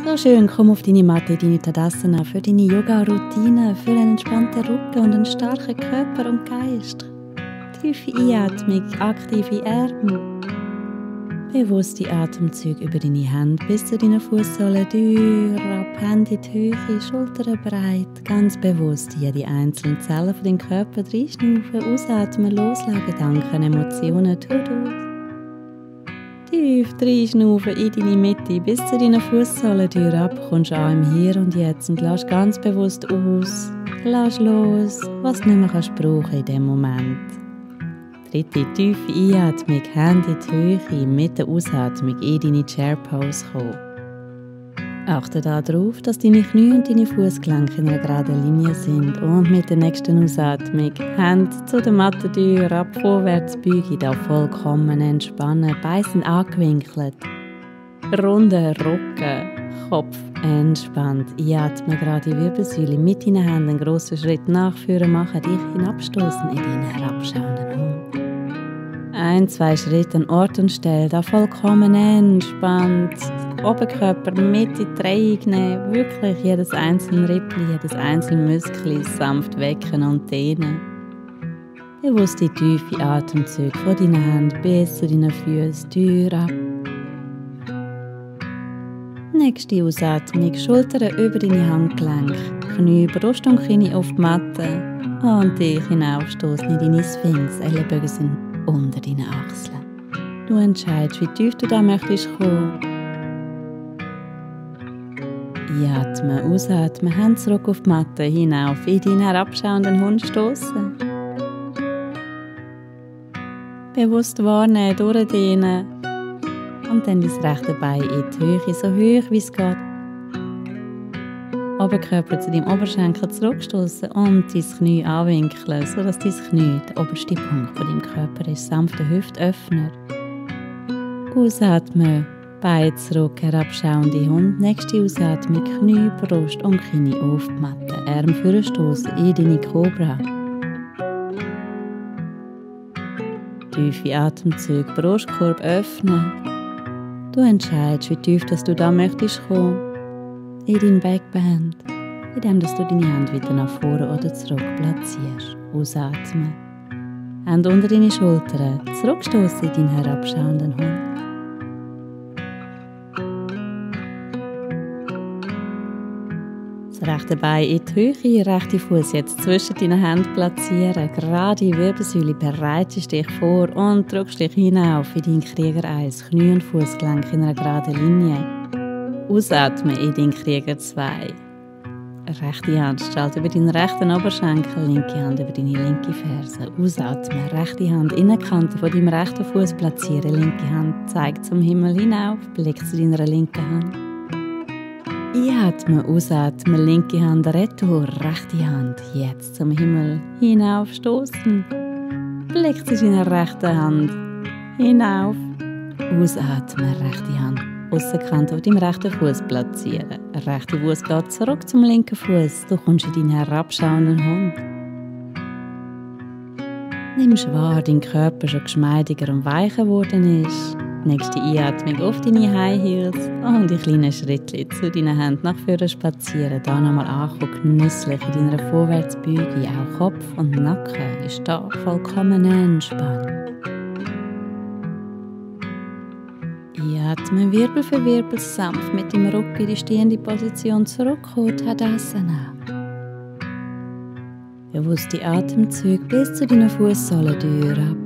So schön, komm auf deine Matte, deine Tadasana, für deine Yoga-Routine, für einen entspannten Rücken und einen starken Körper und Geist. Tiefe Einatmung, aktive Arme. Bewusste Atemzüge über deine Hände bis zu deinen Fußsohlen, Tür ab, Hände in die Höhe, Schultern breit. Ganz bewusst jede einzelne Zelle von deinem Körper reinschnaufen, ausatmen, loslassen, Gedanken, Emotionen, To-Dos. Tief reinschnaufen in deine Mitte bis zu deinen Fußsohlen, Tür ab, kommst an im Hier und Jetzt und lässt ganz bewusst aus, lass los, was du nicht mehr brauchen in diesem Moment. Dritte tiefe Einatmung, Hände in die Höhe, mit der Ausatmung in deine Chair Pose kommen. Achte darauf, dass deine Knie und deine Fußgelenke in einer geraden Linie sind und mit der nächsten Ausatmung Hände zu der Mattentür ab, vorwärts beugen, da vollkommen entspannen, Beine sind angewinkelt, runder Rücken, Kopf entspannt, einatme gerade die Wirbelsäule mit deinen Händen einen grossen Schritt nachführen, machen dich hinabstoßen in deinen herabschauenden Hund. 1-2 Schritte an Ort und Stelle, da vollkommen entspannt. Oberkörper mit in die Drehung nehmen, wirklich jedes einzelne Rippli, jedes einzelne Muskel sanft wecken und dehnen. Bewusst die tiefe Atemzüge von deinen Händen bis zu deinen Füßen, Tür ab. Nächste Ausatmung, Schultern über deine Handgelenke, Knie, Brust und Kinn auf die Matte und dich hinaufstoßen in deine Sphinx, Ellenbogen sind unter deinen Achseln. Du entscheidest, wie tief du da möchtest kommen. Einatmen, ausatmen, Hände zurück auf die Matte, hinauf in deinen herabschauenden Hund stoßen. Bewusst wahrnehmen, durchdehnen und dann das rechte Bein in die Höhe, so hoch wie es geht. Oberkörper zu deinem Oberschenkel zurückstoßen und dein Knie anwinkeln, sodass dein Knie der oberste Punkt von deinem Körper ist. Sanfte Hüftöffner. Ausatmen, Beine zurück, herabschauende Hund. Nächste Ausatmung, Knie, Brust und Kinn auf die Matte. Arme vorstoßen in deine Cobra. Tiefe Atemzüge, Brustkorb öffnen. Du entscheidest, wie tief dass du da möchtest kommen. In dein Backband, indem du deine Hände wieder nach vorne oder zurück platzierst. Ausatmen. Hände unter deine Schultern, zurückstoßen in deinen herabschauenden Hund. Das rechte Bein in die Höhe, rechte Fuß jetzt zwischen deinen Händen platzieren. Gerade Wirbelsäule, bereitest dich vor und drückst dich hinauf in deinen Krieger 1. Knie und Fußgelenk in einer geraden Linie. Ausatmen in deinen Krieger 2. Rechte Hand strahlt über deinen rechten Oberschenkel, linke Hand über deine linke Ferse. Ausatmen, rechte Hand in der Kante von deinem rechten Fuß platzieren, linke Hand zeigt zum Himmel hinauf, Blick zu deiner linken Hand. Einatmen, ausatmen, linke Hand retour, rechte Hand jetzt zum Himmel hinauf stoßen. Blick zu deiner rechten Hand hinauf, ausatmen, rechte Hand. Aussenkante auf deinem rechten Fuß platzieren. Der rechte Fuß geht zurück zum linken Fuß. Du kommst in deinen herabschauenden Hund. Nimmst wahr, dein Körper schon geschmeidiger und weicher geworden ist. Nächste Einatmung auf deine High Heels und die kleinen Schritte zu deinen Händen nach vorne spazieren. Da nochmal ankommen, genüsslich in deiner Vorwärtsbeuge. Auch Kopf und Nacken ist da vollkommen entspannt. Einatmen, Wirbel für Wirbel sanft mit dem Rücken in die stehende Position zurückkommen, Tadasana. Bewusste Atemzüge bis zu deinen Fußsohlen ab.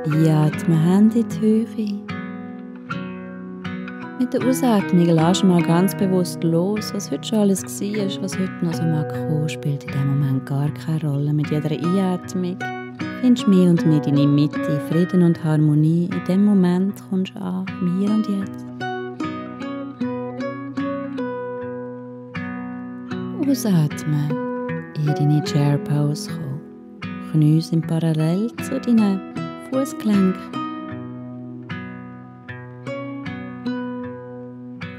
Einatmen, Hände in die Höhe. Mit der Ausatmung lass mal ganz bewusst los, was heute schon alles war, was heute noch so mag kommen, spielt in dem Moment gar keine Rolle. Mit jeder Einatmung findest mehr und mehr deine Mitte, Frieden und Harmonie. In dem Moment kommst du an, im Hier und Jetzt. Ausatmen, in deine Chair Pose kommen. Knie sind parallel zu deinen Fußgelenken.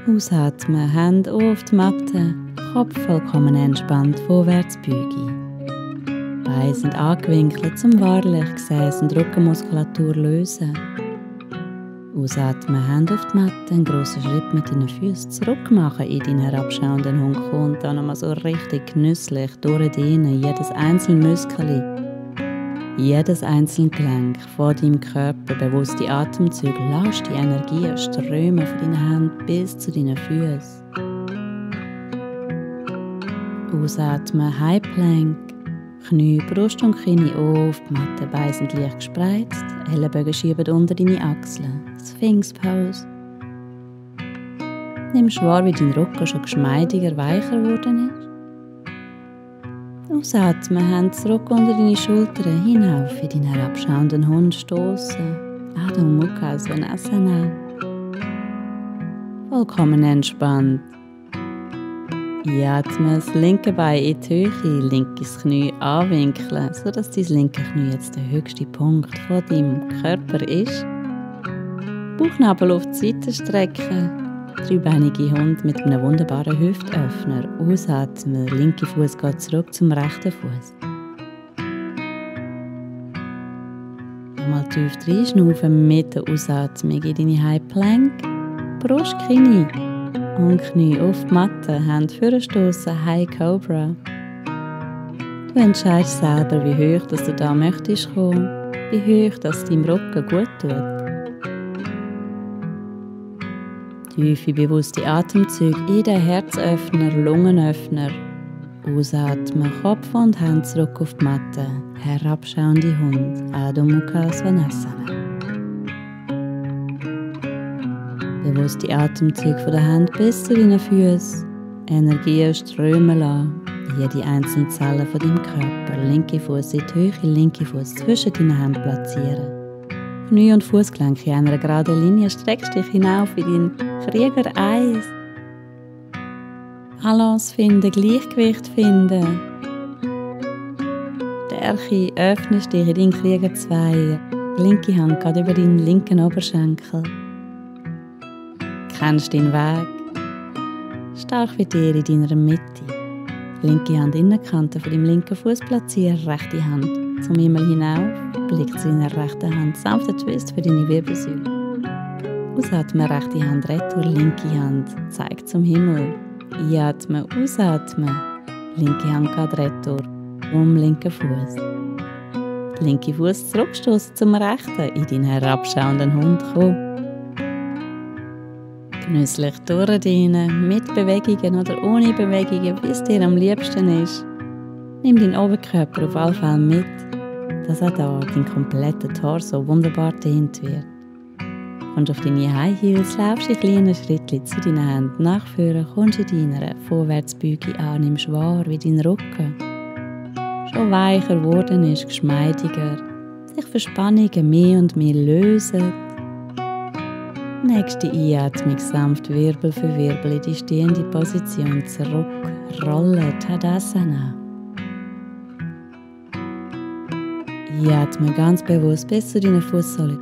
Ausatmen, Hände auf die Matte, Kopf vollkommen entspannt, vorwärts beugen. Beine sind angewinkelt, zum wahrlich Gesäß- und Rückenmuskulatur lösen. Ausatmen, Hände auf die Matte, einen grossen Schritt mit deinen Füßen zurück machen in deinen herabschauenden Hund. Und dann nochmal so richtig genüsslich durchdehnen, jedes einzelne Muskel, jedes einzelne Gelenk von deinem Körper, bewusste Atemzüge, lass die Energie strömen von deinen Händen bis zu deinen Füßen. Ausatmen, High Plank, Knie, Brust und Kinn auf, die Matte, Beine sind leicht gespreizt, Ellenbogen schieben unter deine Achseln, Sphinx Pose. Nimm wahr, wie dein Rücken schon geschmeidiger, weicher geworden ist. Ausatmen, Hände zurück unter deine Schultern, hinauf in deinen herabschauenden Hund stoßen. Adho Mukha Svanasana. Vollkommen entspannt. Einatmen, das linke Bein in die Höhe, linkes Knie anwinkeln, sodass dein linke Knie jetzt der höchste Punkt von deinem Körper ist. Bauchnabel auf die Seite strecken. Dreibeinige Hund mit einem wunderbaren Hüftöffner. Ausatmen, der linke Fuß geht zurück zum rechten Fuß. Nochmal tief reinschnaufen mit der Ausatmung in deine High Plank. Brust, Knie und Knie auf die Matte, Hände vorstoßen, High Cobra. Du entscheidest selber, wie hoch dass du da möchtest kommen, wie hoch dass es deinem Rücken gut tut. Tiefe, bewusste Atemzüge in den Herzöffner, Lungenöffner. Ausatmen, Kopf und Hände zurück auf die Matte. Herabschauende Hund, Adho Mukha Svanasana. Bewusste Atemzüge von den Händen bis zu deinen Füßen. Energie strömen lassen. Jede einzelne Zelle von deinem Körper. Linke Fuß in die Höhe, linke Fuß zwischen deinen Händen platzieren. Knie und Fußgelenke in einer geraden Linie, streckst dich hinauf in deinen Krieger 1. Balance finden, Gleichgewicht finden. Stärke, öffnest dich in deinen Krieger 2. Die linke Hand geht über deinen linken Oberschenkel. Kennst deinen Weg. Stark wie dir in deiner Mitte. Linke Hand Innenkante von deinem linken Fuß platzieren, rechte Hand zum Himmel hinauf, Blick zu deiner rechten Hand, sanfter Twist für deine Wirbelsäule. Ausatmen, rechte Hand retour, linke Hand zeigt zum Himmel. Einatmen, ausatmen, linke Hand geht retour, linken Fuß. Linke Fuß zurückstoßen zum rechten, in deinen herabschauenden Hund kommen. Genüsslich durchdehnen, mit Bewegungen oder ohne Bewegungen, wie es dir am liebsten ist. Nimm deinen Oberkörper auf alle Fälle mit, dass auch da dein kompletter Torso wunderbar dehnt wird. Und auf deine High Heels laufst du in kleinen Schrittchen zu deinen Händen nach vorne, kommst in deiner Vorwärtsbeuge an, nimmst wahr, wie dein Rücken schon weicher geworden ist, geschmeidiger, sich Verspannungen mehr und mehr lösen. Nächste Einatmung sanft Wirbel für Wirbel in die stehende Position zurück, rollen, Tadasana. Einatmen ganz bewusst bis zu deiner Fußsohle,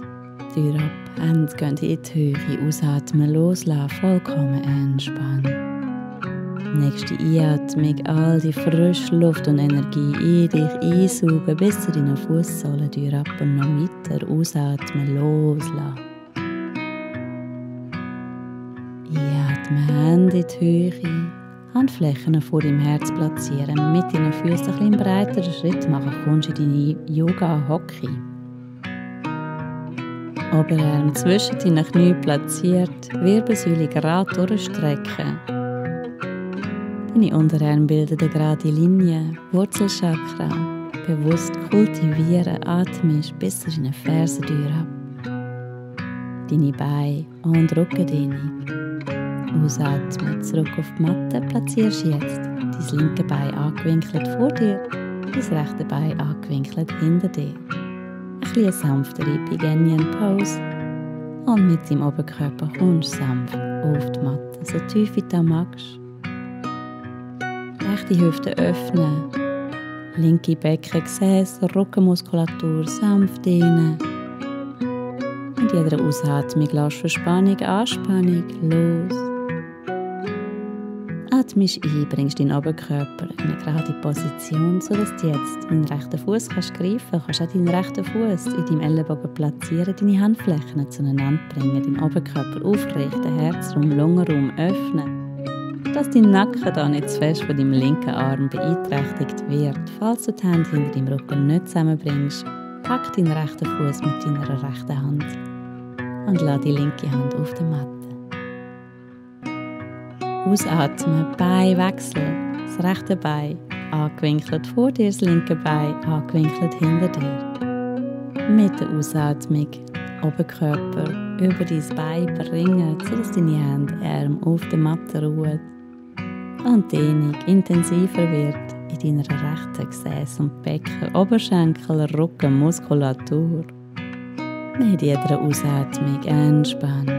Tür ab, Hände gehen in die Höhe, ausatmen, loslassen, vollkommen entspannen. Nächste Einatmung, all die frische Luft und Energie in dich einsaugen bis zu deiner Fußsohle, Tür ab und noch weiter, ausatmen, loslassen. Einatmen, Hände in die Höhe, Handflächen vor deinem Herz platzieren, mit deinen Füßen ein bisschen breiteren Schritt machen, kommst in deine Yoga-Hocke. Oberarm zwischen deinen Knien platziert, Wirbelsäule gerade durchstrecken. Deine Unterarme bilden eine gerade Linie, Wurzelchakra, bewusst kultivieren, atmest bis zu deinen Fersen ab. Deine Beine und Rückendehnung. Ausatmen, zurück auf die Matte, platzierst jetzt dein linke Bein angewinkelt vor dir, dein rechte Bein angewinkelt hinter dir. Ein bisschen sanftere Beginning Pose und mit deinem Oberkörper kommst du sanft auf die Matte, so tief wie du magst. Rechte Hüfte öffnen, linke Becken, Gesäß, Rückenmuskulatur sanft dehnen. Mit jeder Ausatmung lässt Verspannung, Anspannung los. Atme atmest ein, bringst deinen Oberkörper in eine gerade Position, sodass du jetzt deinen rechten Fuß greifen kannst. Auch deinen rechten Fuß in deinem Ellenbogen platzieren, deine Handflächen zueinander bringen, deinen Oberkörper aufrichten, Herzraum, Lungenraum öffnen, dass dein Nacken da nicht zu fest von deinem linken Arm beeinträchtigt wird. Falls du die Hände hinter deinem Rücken nicht zusammenbringst, pack deinen rechten Fuß mit deiner rechten Hand und lass die linke Hand auf der Matte. Ausatmen, Beinwechsel, das rechte Bein angewinkelt vor dir, das linke Bein angewinkelt hinter dir. Mit der Ausatmung Oberkörper über dein Bein bringen, sodass deine Hände, Arme auf der Matte ruhen und die Dehnung intensiver wird in deiner rechten Gesäß und Becken, Oberschenkel, Rücken, Muskulatur. Mit jeder Ausatmung entspannst.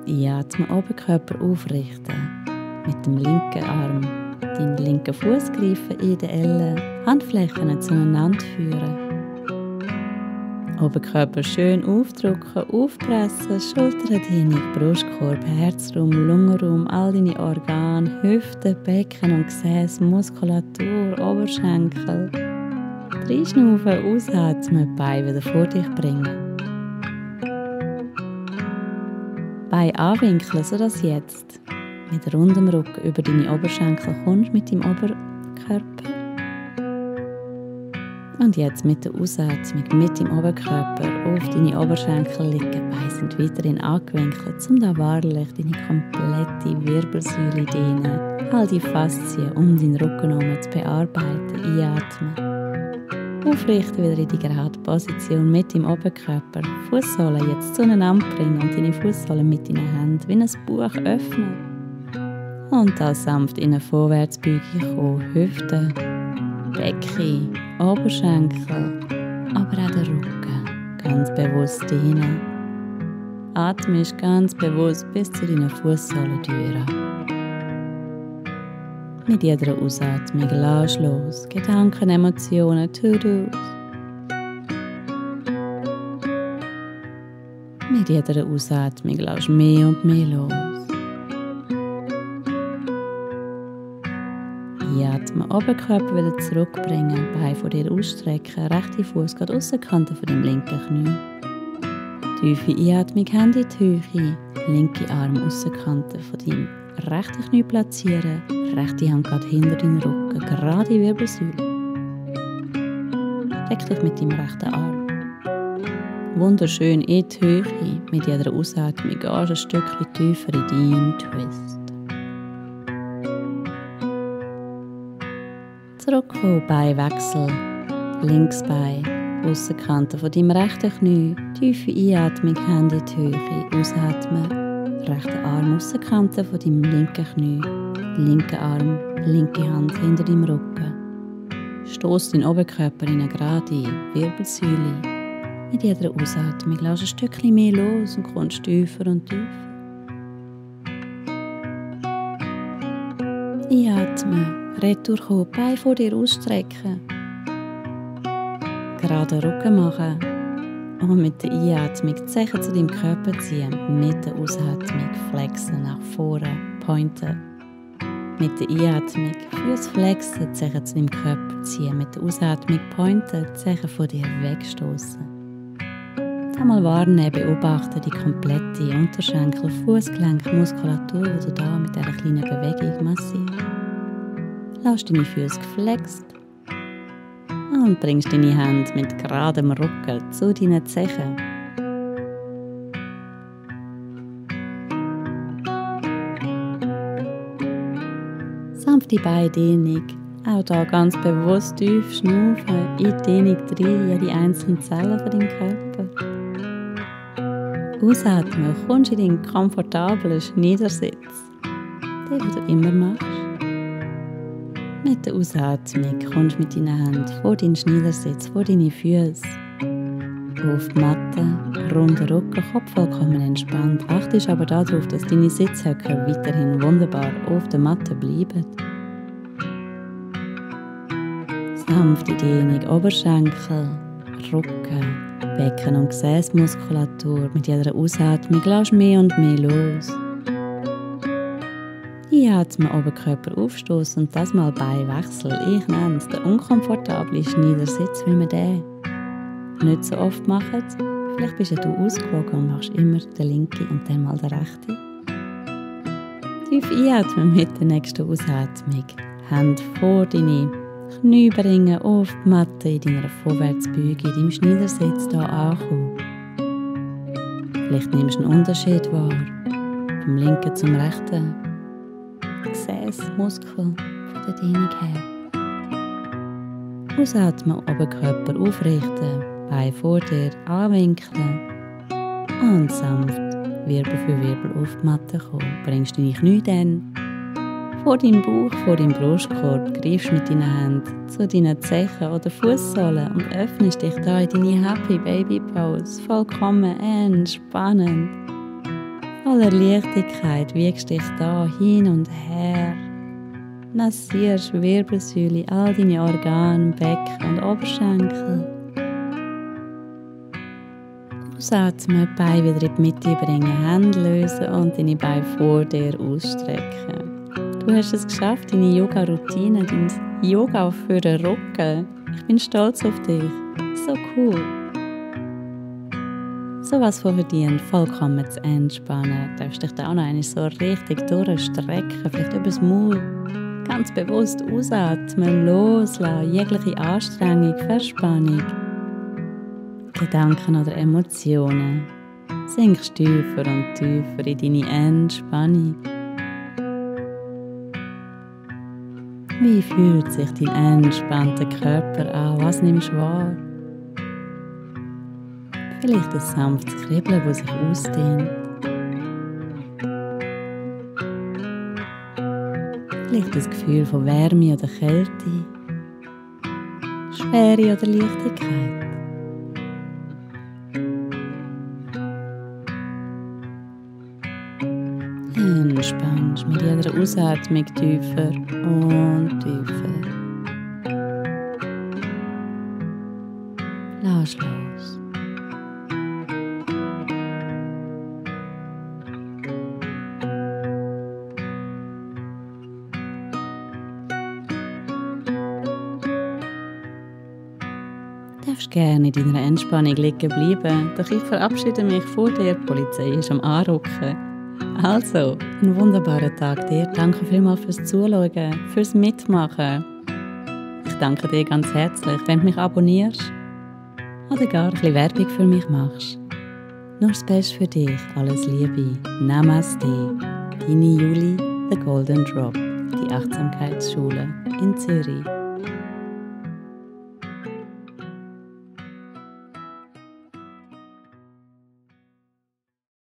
Einatmen, Oberkörper aufrichten. Mit dem linken Arm deinen linken Fuß greifen in den Ellen, Handflächen zueinander führen. Oberkörper schön aufdrücken, aufpressen, Schulterdehnung, Brustkorb, Herzraum, Lungenraum, all deine Organe, Hüfte, Becken und Gesäß, Muskulatur, Oberschenkel. Reinschnaufen, ausatmen, Beine wieder vor dich bringen. Beine anwinkeln, sodass jetzt mit rundem Rücken über deine Oberschenkel kommst mit deinem Oberkörper. Und jetzt mit der Ausatmung mit deinem Oberkörper auf deine Oberschenkel liegen. Beine sind weiterhin angewinkelt, um da wahrlich deine komplette Wirbelsäule dehnen, all die Faszien um deinen Rücken herum zu bearbeiten. Einatmen. Aufrichten wieder in die gerade Position mit deinem Oberkörper. Fußsohlen jetzt zueinander bringen und deine Fußsohlen mit deinen Händen wie ein Buch öffnen. Und da sanft in eine Vorwärtsbeugung kommen. Hüfte, Becken, Oberschenkel, aber auch der Rücken. Ganz bewusst dehnen. Atmest ganz bewusst bis zu deinen Fußsohlen durch. Mit jeder Ausatmung lass los. Gedanken, Emotionen, To-Dos. Mit jeder Ausatmung lass mehr und mehr los. Einatmen, Oberkörper wieder zurückbringen, Beine vor dir ausstrecken, rechte Fuß geht Aussenkante von deinem linken Knie. Tiefe Einatmung, Hände in die Höhe, linke Arm Aussenkante von deinem rechten Knie platzieren, rechte Hand geht hinter deinen Rücken, gerade Wirbelsäule. Streck dich mit deinem rechten Arm. Wunderschön in die Höhe, mit jeder Ausatmung gehst ein Stückchen tiefer in deinen Twist. Zurückkommen, Beinwechsel, links Bein, Aussenkante von deinem rechten Knie, tiefe Einatmung, Hände in die Höhe, ausatmen, rechter Arm, Aussenkante von deinem linken Knie, linker Arm, linke Hand hinter deinem Rücken. Stoß deinen Oberkörper in eine gerade Wirbelsäule. Mit jeder Ausatmung lass ein Stückchen mehr los und kommst tiefer und tiefer. Einatmen. Retour kommen, Beine vor dir ausstrecken. Gerade Rücken machen. Und mit der Einatmung die Zechen zu deinem Körper ziehen. Mit der Ausatmung flexen nach vorne, pointen. Mit der Einatmung Füße flexen, die Zechen zu deinem Körper ziehen. Mit der Ausatmung pointen, die Zechen von dir wegstoßen. Einmal wahrnehmen, beobachten die komplette Unterschenkel, Fußgelenk, Muskulatur, die du da mit dieser kleinen Bewegung massierst. Lass deine Füße geflext und bringst deine Hände mit geradem Rücken zu deinen Zechen. Sanfte Beindehnung, auch hier ganz bewusst tief schnaufen, in die Dehnung rein, jede einzelne Zelle von deinem Körper. Ausatmen, kommst in deinen komfortablen Schneidersitz, den du immer machst. Mit der Ausatmung kommst du mit deinen Händen vor deinen Schneidersitz, vor deine Füße. Auf die Matte, runder Rücken, Kopf vollkommen entspannt. Achtest aber darauf, dass deine Sitzhöcker weiterhin wunderbar auf der Matte bleiben. Sanfte Dehnung, Oberschenkel, Rücken, Becken- und Gesäßmuskulatur. Mit jeder Ausatmung lass mehr und mehr los. Einatmen, Oberkörper aufstoßen und das mal Beinwechsel. Ich nenne es den unkomfortablen Schneidersitz, weil wir den nicht so oft machen. Vielleicht bist ja du ausgewogen und machst immer den linken und dann mal den rechten. Tief einatmen mit der nächsten Ausatmung. Hände vor deine Knie bringen, auf die Matte in deiner Vorwärtsbeuge, in deinem Schneidersitz hier ankommen. Vielleicht nimmst du einen Unterschied wahr, vom linken zum rechten Gesäßmuskel von der Dehnung her. Ausatmen, Oberkörper aufrichten, Beine vor dir anwinkeln und sanft Wirbel für Wirbel auf die Matte kommen. Bringst deine Knie dann vor deinen Bauch, vor deinen Brustkorb, greifst mit deinen Händen zu deinen Zechen oder Fußsohlen und öffnest dich da in deine Happy Baby Pose. Vollkommen entspannend. Voller Leichtigkeit wiegst dich da hin und her. Massierst Wirbelsäule, all deine Organe, Becken und Oberschenkel. Ausatmen, Beine wieder in die Mitte bringen, Hände lösen und deine Beine vor dir ausstrecken. Du hast es geschafft, deine Yoga-Routine, dein Yoga für den Rücken. Ich bin stolz auf dich. So cool. So was von verdient, vollkommen zu entspannen. Du darfst dich da auch noch einmal so richtig durchstrecken, vielleicht über das Maul. Ganz bewusst ausatmen, loslassen, jegliche Anstrengung, Verspannung. Gedanken oder Emotionen. Sinkst tiefer und tiefer in deine Entspannung. Wie fühlt sich dein entspannter Körper an? Was nimmst du wahr? Vielleicht ein sanftes Kribbeln, das sich ausdehnt. Vielleicht das Gefühl von Wärme oder Kälte. Schwere oder Leichtigkeit. Entspannst mit jeder Ausatmung tiefer und tiefer. Lass los. Du darfst gerne in deiner Entspannung liegen bleiben, doch ich verabschiede mich vor dir, die Polizei ist am Anrücken. Also, einen wunderbaren Tag dir. Danke vielmals fürs Zuschauen, fürs Mitmachen. Ich danke dir ganz herzlich, wenn du mich abonnierst oder gar ein bisschen Werbung für mich machst. Nur das Beste für dich. Alles Liebe. Namaste. Deine Julie, The Golden Drop, die Achtsamkeitsschule in Zürich.